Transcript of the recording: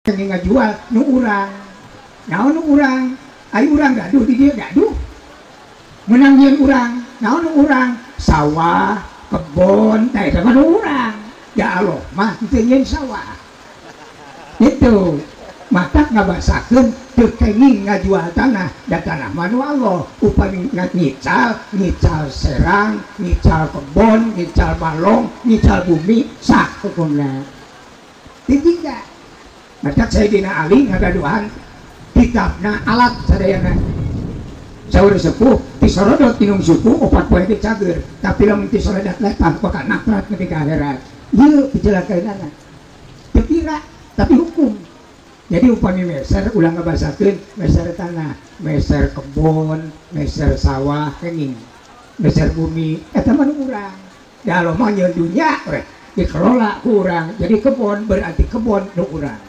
Ngajual nu urang. Naon nu urang? Ayo urang gaduh di dieu gaduh. Menang yeun urang. Naon nu urang? Sawah, kebon, tah eta mah nu urang. Ya Allah mah teu nyieun sawah. Itu matak ngabasakeun teu kenging ngajual tanah, da tanah mah nu Allah. Upami ngical, ngical serang, ngical kebon, ngical balong, ngical bumi, sah hukumna. Tiga. Matak Sayyidina Ali ngagaduhan kitabna alat sadayana. Saur sepuh tisorodot minum suku opat poe teh cager, tapi lamun tisorodot letah bakal nakrat nepi ka akhirat. Ieu picelakaeunana. Teu pira tapi hukum. Jadi upami meser ulah ngabasakeun meser tanah, meser kebon, meser sawah kenging, meser bumi eta mah nu urang. Da Allah mah nyeun dunya we dikelola ku urang. Jadi kebon berarti kebon nu urang.